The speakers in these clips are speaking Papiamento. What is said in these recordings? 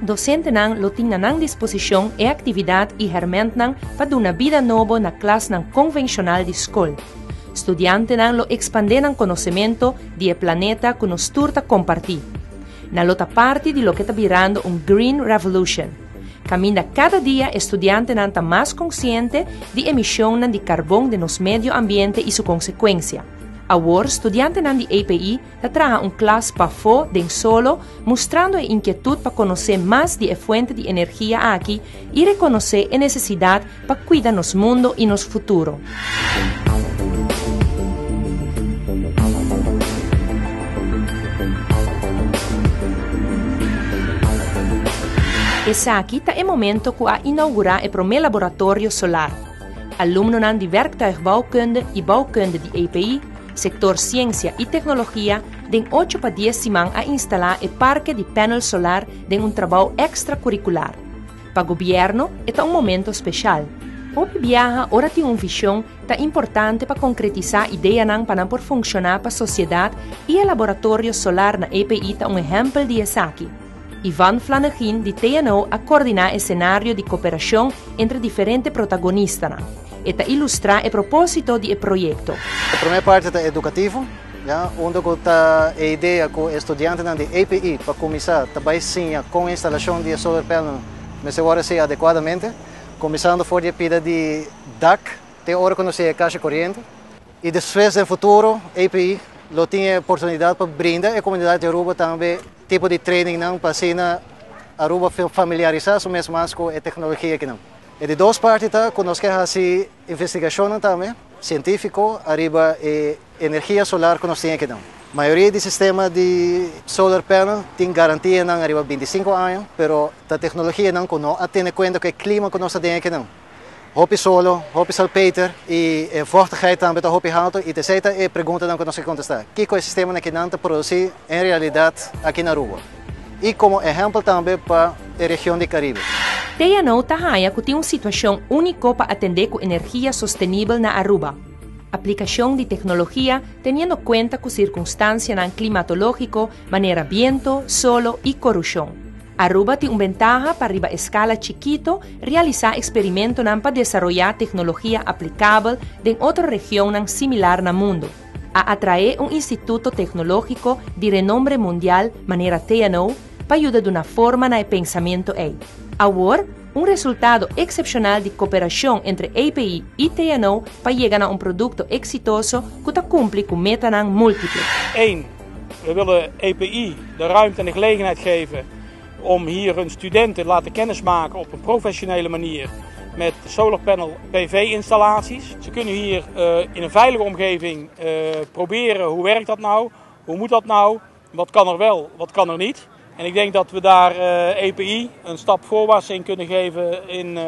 Dosentenan lo tin na nan disposishon e aktividat i hèrmèntnan pa duna bida nobo na klasnan konvenshonal di skol. Studiantenan lo ekspandé nan konosementu di e planeta ku nos tur ta kompartí. Nan lo ta parti di loke ta birando un Green Revolution, kaminda kada dia e studiantenan ta mas konsiente di emishonnan di karbon den nos medio ambiente i su konsekuensia. Awor studiantenan di EPI ta traha un klas pafó den solo mustrando e inkietut pa konosé mas di e fuente di energia aki i rekonosé e nesesidat pa kuida nos mundo i nos futuro. Esaki ta e momento ku a inougurá e promé laboratorio solar. Alumnonan di Werktuigbouwkunde i Bouwkunde di EPI, sektor Siensia i Teknologia, den ocho pa dies siman a instalá e parke di panel solar den un trabou ekstrakurikular. Pa gobièrnu e ta un momento speshal. Hopi biaha ora tin un vishon ta importante pa konkretisá ideanan pa nan por funshoná pa sosiedat i e laboratorio solar na EPI ta un ehèmpel di esaki. Ivan Flanegin di TNO a kordiná e senario di koperashon entre diferente protagonistanan. E ta ilustrá e propósito di e proyekto. E promé parti ta edukativo, ya, unda ku ta e idea ku e studiantenan di EPI pa kuminsá ta bai siña kon e instalashon di e solar panel mester wòrdu hasi adekuadamente, kuminsando for di e pida di dak te ora ku nos yega kasha koriente. I despues den futuro EPI lo tin e oportunidat pa brinda e komunidat di Aruba tambe tipo di trainingnan pa asina Aruba familiarisá su mes mas ku e teknologia akinan. E di dos parti ta ku nos ke hasi investigashonnan tambe sientífiko ariba e energia solar ku nos tin akinan. Mayoria di sistema di solar panel tin garantianan ariba 25 aña, pero ta teknologianan ku no a tene kuenta ku e klima ku nos ta den akinan. Hopi solo, hopi salpeter i e vochtigheid tambe ta hopi haltu i esei ta e preguntanan ku nos ke kontestá. Kiko e sistemanan akinan ta produsí en realidat aki na Aruba? I komo ehèmpel tambe pa e region di Karibe. TNO ta haña ku tin un situashon úniko pa atendé ku energia sostenibel na Aruba. Aplikashon di teknologia teniendo kuenta ku sirkunstansianan klimatológiko manera biento, solo i korushon. Aruba tin un bentaha pa riba eskala chikito realisá eksperimentonan pa desaroyá teknologia aplikabel den otro regionnan similar na mundu. A atraé un instituto teknológiko di renombre mundial manera TNO pa yuda duna forma na e pensamentu ei. Awor, un resultado eksepshonal di koperashon entre EPI i TNO pa yega na un produkto eksitoso ku ta kumpli ku metanan múltiple. Eén, we willen EPI de ruimte en de gelegenheid geven om hier hun studenten te laten kennismaken op een professionele manier met solarpanel PV-installaties. Ze kunnen hier in een veilige omgeving proberen hoe werkt dat nou, hoe moet dat nou, wat kan er wel, wat kan er niet. En ik denk dat we daar EPI een stap voorwaarts in kunnen geven in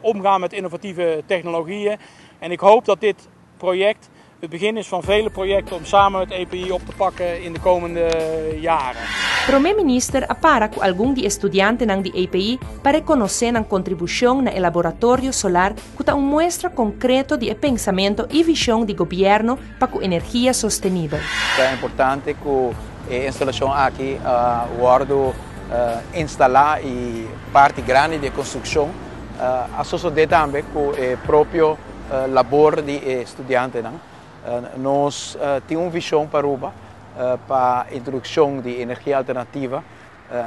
omgaan met innovatieve technologieën. En ik hoop dat dit project het begin is van vele projecten om samen met EPI op te pakken in de komende jaren. Prome Minister a para ku algun di e studiantenan di EPI pa rekonosé nan kontribushon na e laboratorio solar ku ta un muestra konkreto di e pensamento i vishon di gobièrnu pa ku energia sostenibel. Ta importante ku e instalashon aki a wòrdu instalá i parti grandi di e konstrukshon a sosodé tambe ku e propio labor di e studiantenan. Nos tin un vishon pa Aruba pa introdukshon di energia alternativa.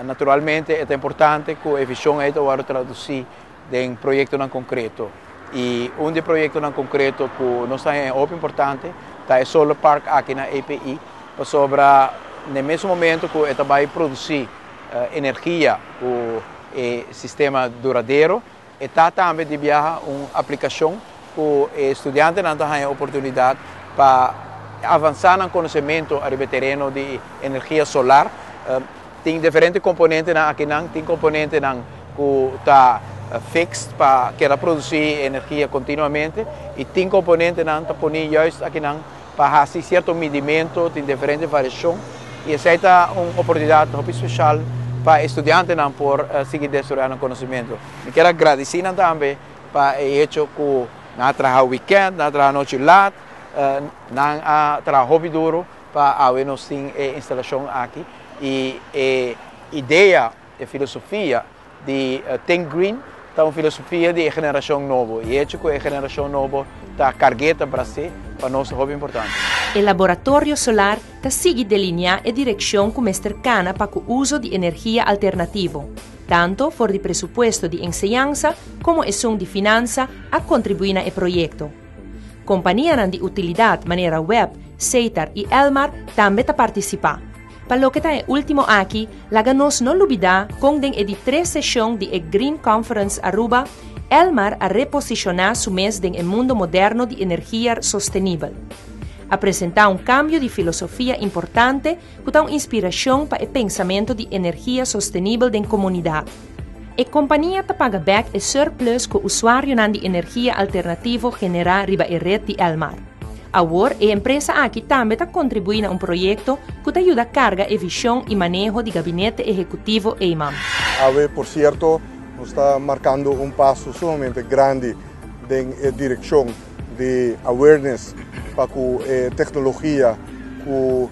Naturalmente e ta importante ku e vishon ei ta wòrdu tradusí den proyektonan konkreto. I un di e proyektonan konkreto ku nos ta haña hopi importante ta e solar park aki na EPI, pasobra na e mesun momento ku e ta bai produsí energia ku e sistema duradero, E ta tambe di biaha un aplikashon ku e studiantenan ta haña oportunidat pa avansá nan konosementu ariba e tereno di energia solar. Tin diferente komponentenan akinan, tin komponentenan ku ta fixed pa keda produsí energia kontinuamente i tin komponentenan ta poni juist akinan pa hasi sierto midimentu, tin diferente variashon i esei ta un oportunidat hopi speshal pa e studiantenan por sigui desaroyá nan konosementu. Mi kier a gradisí nan tambe pa e hecho ku nan a traha wikènt, nan a traha nochi lat, nan a traha hopi duru pa awe nos tin e instalashon aki i e idea, e filosofia. Di Think Green ta un filosofia di e generacion nobo y hecho cu e generacion nobo ta cargue ta brase pa nos ta hopi importante. E laboratorio solar ta sigui delineá e direkshon ku mester kana pa ku uso di energia alternativo. Tanto for di presupuesto di enseñansa komo esun di finansa a kontribuí na e proyekto. Kompanianan di utilidat manera web, Setar i Elmar tambe ta partisipá. Pa loke ta e último aki, laga nos no lubidá kon den e di tres seshon di e Green Conference Aruba, Elmar a reposishoná su mes den e mundo moderno di energia sostenibel. A presentá un kambio di filosofia importante ku ta un inspirashon pa e pensamento di energia sostenibel den komunidat. E kompania ta paga bèk e surplus ku usuarionan di energia alternativo generá riba e ret di Elmar. Awor e empresa aki tambe ta kontribuí na un proyekto ku ta yuda karga e vishon i maneho di Gabinete Ehekutivo Eman. Awe por sierto nos ta markando un paso sumamente grandi den e direkshon di awareness pa ku e teknologia ku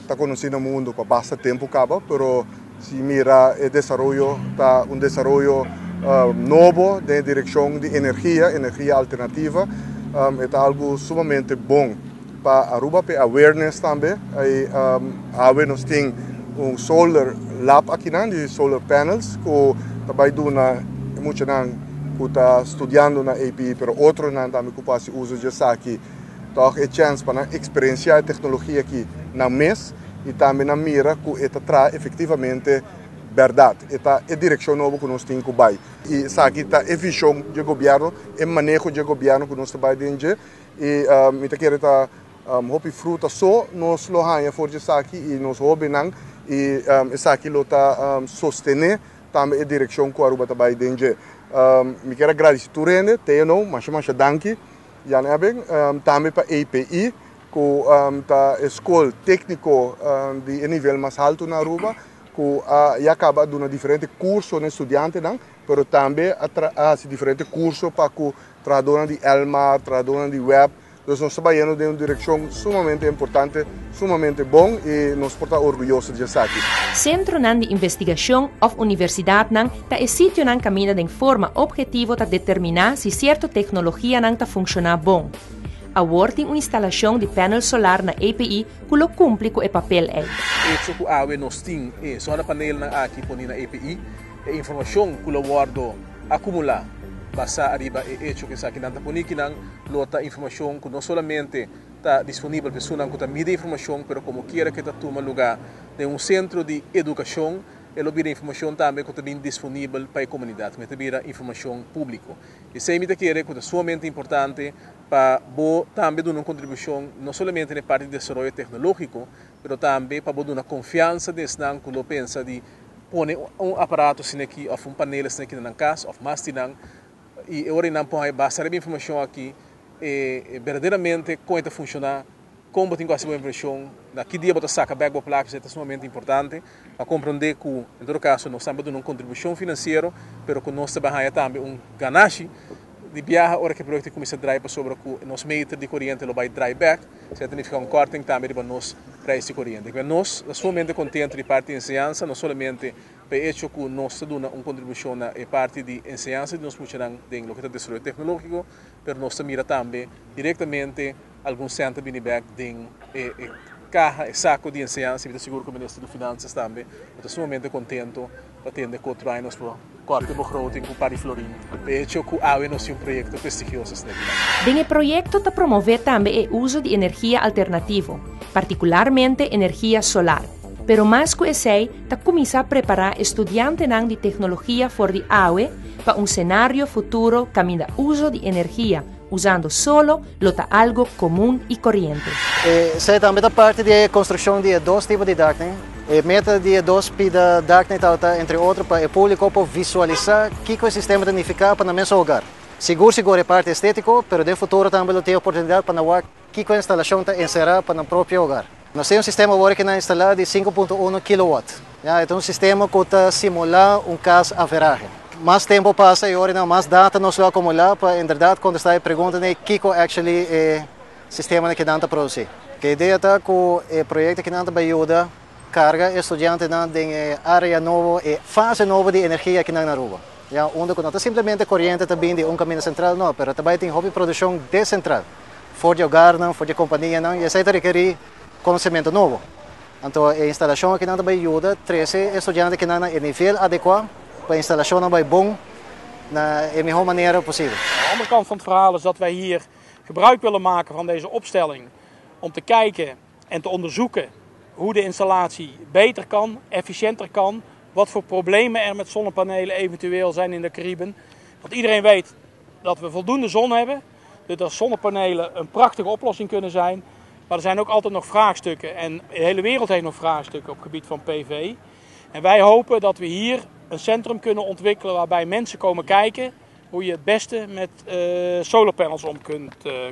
ta konosí na mundu pa basta tempu kaba, pero si mira e desaroyo ta un desaroyo nobo den e direkshon di energia, energia alternativa. E ta algu sumamente bon pa Aruba, pa e awareness tambe. Awe nos tin un solar lab akinan di solar panels ku ta bai duna e muchanan ku ta studiando na APE pero otronan tambe ku por hasi uso di esaki tòg e chèns pa nan eksperensiá e teknologia aki nan mes. I tambe nan mira ku e ta traha efektivamente bèrdat. E ta e direkshon nobo ku nos tin ku bai. I esaki ta e vishon dje gobièrnu, e maneho dje gobièrnu ku nos ta bai den dje. I mi ta kere ta hopi fruta so nos lo haña for dje esaki i nos hóbennan i esaki lo ta sostené tambe e direkshon ku Aruba ta bai den dje. Mi kier a gradisi tur hende, TNO, masha masha danki, Jan Ebbing, tambe pa API. Ku ta e skol tékniko di e nivel mas haltu na Aruba, ku a ya kaba a duna diferente kurso na e studiantenan, pero tambe a a hasi diferente kurso pa ku trahadónan di Elmar, trahadónan di web. Dus nos ta bayendo den un direkshon sumamente importante, sumamente bon i nos por ta orguyoso di esaki. Sentronan di investigashon òf universidatnan ta e sitionan kaminda den forma ophetivo ta determiná si sierto teknologianan ta funshoná bon. Awor tin un instalashon di panel solar na EPI ku lo kumpli ku e papel ei. Hecho ku awe nos tin e zonnepanelnan aki poni na EPI, e informashon ku lo wòrdu akumulá basá ariba e hecho ku esakinan ta poni kinan lo ta informashon ku no solamente ta disponibel pa esunnan ku ta midi e informashon pero komo kiera ku e ta tuma lugá den un sentro di edukashon e lo bira informashon tambe ku ta bin disponibel pa e komunidat, ku e ta bira informashon públiko. Esei mi ta kere ku ta sumamente importante pa bo tambe duna un kontribushon no solamente na e parti di desaroyo teknológiko, pero tambe pa bo duna konfiansa den esnan ku lo pensa di pone un aparato asina aki òf un panel asina aki na nan kas òf mas di nan i e ora ei nan por haña basa riba e informashon aki e berdaderamente kon e ta funshoná. Kon bo tin ku hasi bo invershon, na ki dia bo ta saka bèk bo plaka, esei ta sumamente importante pa komprondé ku en todo kaso nos tambe duna un kontribushon finansiero, pero ku nos ta bai haña tambe un ganashi di biaha ora ku e proyekto kuminsá drai pasobra ku nos meter di koriente lo bai drai bèk, esei ta nifiká un kòrting tambe riba nos preis di koriente. Nos ta sumamente kontentu di parti di enseñansa, no solamente pa e echo ku nos ta duna un kontribushon na e parti di enseñansa di nos muchanan den loke ta desaroyo teknológiko, pero nos ta mira tambe direktamente Algun sèn ta bini bèk den e kaha, e sako di enseñansa i mi ta sigur ku Minister di Finansas tambe lo ta sumamente kontento pa tende ku otro aña nos por kòrta e begroting ku un par di florin pa e hecho ku awe nos tin un proyekto prestigioso asina aki nan. Den e proyekto ta promové tambe e uso di energia alternativo, partikularmente energia solar. Pero mas ku esei ta kuminsá prepará e studiantenan di teknologia for di awe pa un senario futuro kaminda uso di energia Usando solo lo ta algo comun y coriente. Esei tambe ta parti di e construccion di e dos tipo di daknan. E meta di e dos pida daknan tabata entre otro pa e publico por visualisa kico e sistema ta nifica pa nan mes hogar. Sigur sigur e parti estetico, pero den futuro tambe lo tin e oportunidad pa nan wak kico e instalacion ta encera pa nan propio hogar. Nos tin un sistema awor ki nan a instala di 5.1 kilowatt. Ya, e ta un sistema ku ta simulá un kas averahe. Mas tempu pasa e ora mas data nos lo akumulá pa inderdat kontestá e pregunta di kiko actually e sistemanan kinan ta produsí. E idea ta ku e proyekto kinan ta bai yuda. Carga e studiantenan den e area nobo, e fase nobo di energia aki na Aruba. Ja, unda cu no ta simplemente coriente ta bin di un caminda central, no, pero tambe tin hopi produccion decentral. For di hogar, for di compania, y esey ta rekeri conocimento nobo. Anto, e instalacion aki tambe ta yuda trece studiantenan na nivel adecua pa e instalacion bay bon na e miho manera posibel. De andere kant van het verhaal is dat wij hier gebruik willen maken van deze opstelling om te kijken en te onderzoeken hoe de installatie beter kan, efficiënter kan, wat voor problemen er met zonnepanelen eventueel zijn in de Cariben. Want iedereen weet dat we voldoende zon hebben, dus dat zonnepanelen een prachtige oplossing kunnen zijn. Maar er zijn ook altijd nog vraagstukken en de hele wereld heeft nog vraagstukken op het gebied van PV. En wij hopen dat we hier een centrum kunnen ontwikkelen waarbij mensen komen kijken hoe je het beste met solarpanels om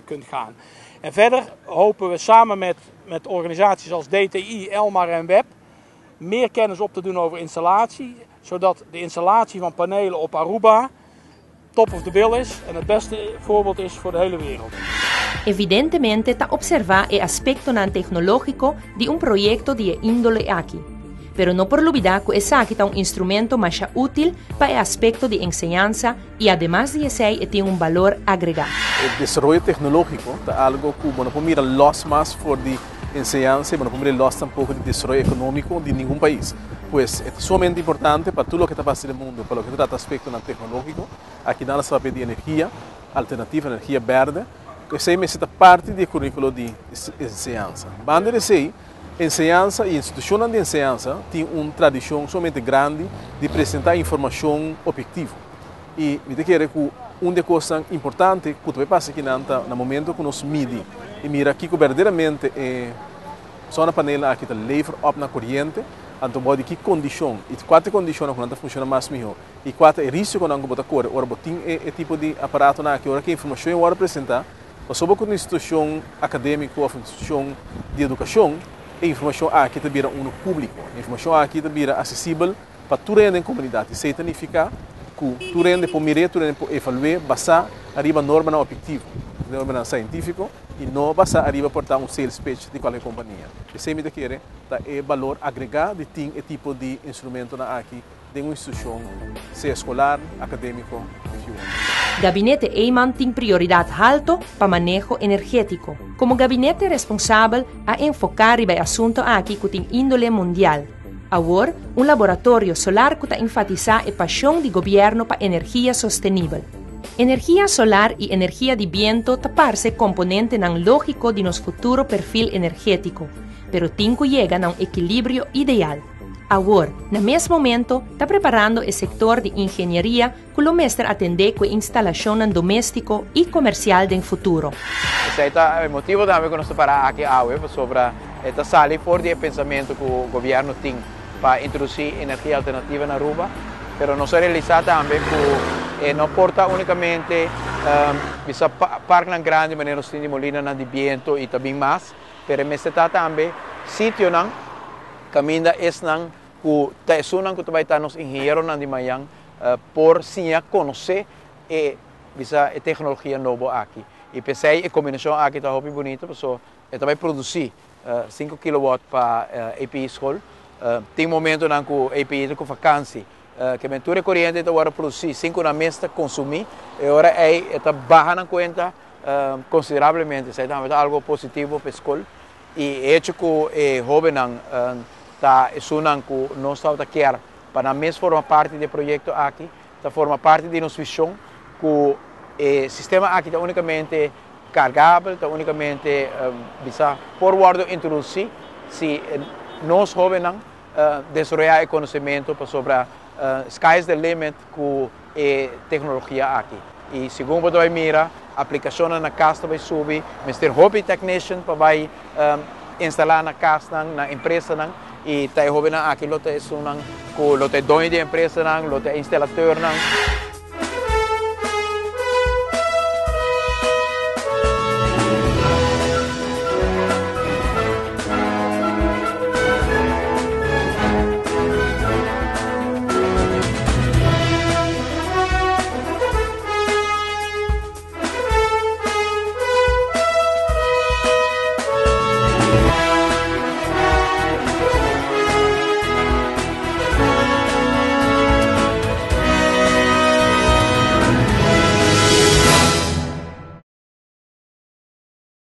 kunt gaan. En verder hopen we samen met organisaties als DTI, Elmar en Web meer kennis op te doen over installatie, zodat de installatie van panelen op Aruba top of the bill is en het beste voorbeeld is voor de hele wereld. Evidentemente ta observa e aspecto tecnologico di un proyecto di indole aki. Pero no por lubida cu esaki ta un instrumento mas util pa e aspecto di enseñansa y ademas di esey tin un balor agrega. E desaroyo tecnologico ta algo cu no por mira los mas for di enseñansa y no por mira los tampoco di desaroyo economico di ningun pais. Pues ta sumamente importante pa tur loke ta pasando na mundo, pa loke ta trata aspecto tecnologico, aki nos ta di energia alternativo, energia berde, esey ta parti di curiculo di enseñansa. Banda di esey, enseñansa y institucion di enseñansa tin un tradicion sumamente grandi di presenta informacion obhetivo. Y mi ta kere cu un di e cos importante cu ta pasa aki na momento cu nos midi y mira cu berdaderamente e zonnepanelen aki ta lever op na coriente, anto di ki condicion y cua condicion cu ta funciona mas miho y cua e risico cu ta core, ora tin e tipo di aparato na aki, ora cu e informacion ora presenta, pasobra cu un institucion academico of institucion di educacion, e informacion aki ta bira un publico. E informacion aki ta bira accesibel pa tur e comunidad. Esey ta significa cu tur hende por mira, tur hende por evalua, basa ariba norma obhetivo, norma cientifico, y no basa ariba por ta un sales pitch di cualkier compania. Esey mi ta kere, ta e balor agrega di tin e tipo di instrumento na aki di un institucion, sea escolar, academico, etc. Gabinete Eman tin prioridad halto pa maneho energetico. Como gabinete responsabel, a enfoca e asunto aki cu tin indole mundial. Awor, un laboratorio solar cu ta enfatisa e pasion di gobierno pa energia sostenibel. Energia solar y energia di biento ta parce componente nan logico di nos futuro perfil energetico, pero tin cu yega na un ekilibrio ideal. Awor, na mes momento, ta preparando e sector di ingenieria cu lo mester atende cu instalacion domestico y comercial den futuro. Esey ta e motibo tambe cu nos ta para aki awe sobre ta sali for di pensamento cu gobierno tin pa introduci energia alternativo na Aruba, pero nos a realisa tambe cu no por ta unicamente bisa parkenan grandi, manera nos tin di molina di biento y tambe mas, pero mester ta tambe sitio nan caminda esnan cu ta esunnan cu tambe ta nos ingenieronan di mañan por siña conoce e bisa e tecnologia nobo aki. Y p'esey e combinacion aki ta hopi bunita, so e tambe produci 5 kW pa API school. Tin momento nan cu API cu vakantie, cu men tur coriente ta wordo produci, 5 na mes ta consumi, y ora ey ta baha na cuenta considerablemente. Esey tambe ta algo positivo pa scol. Y hecho cu e hobennan ta esunnan cu nos ta kier pa nan mes forma parti di e proyecto aki, ta forma parti di nos vision cu e sistema aki ta unicamente cargabel, ta unicamente bisa por wordo introduci si nos hobennan desaroya e conocimento pa sobre sky is the limit cu e tecnologia aki. Y segun bo bay mira, aplicacion na cas bay subi, mester hopi technician pa bay instala na cas nan, na empresa nan, y ta hobennan aki lo ta esunnan cu lo ta doño di empresa nan, lo ta instalador nan.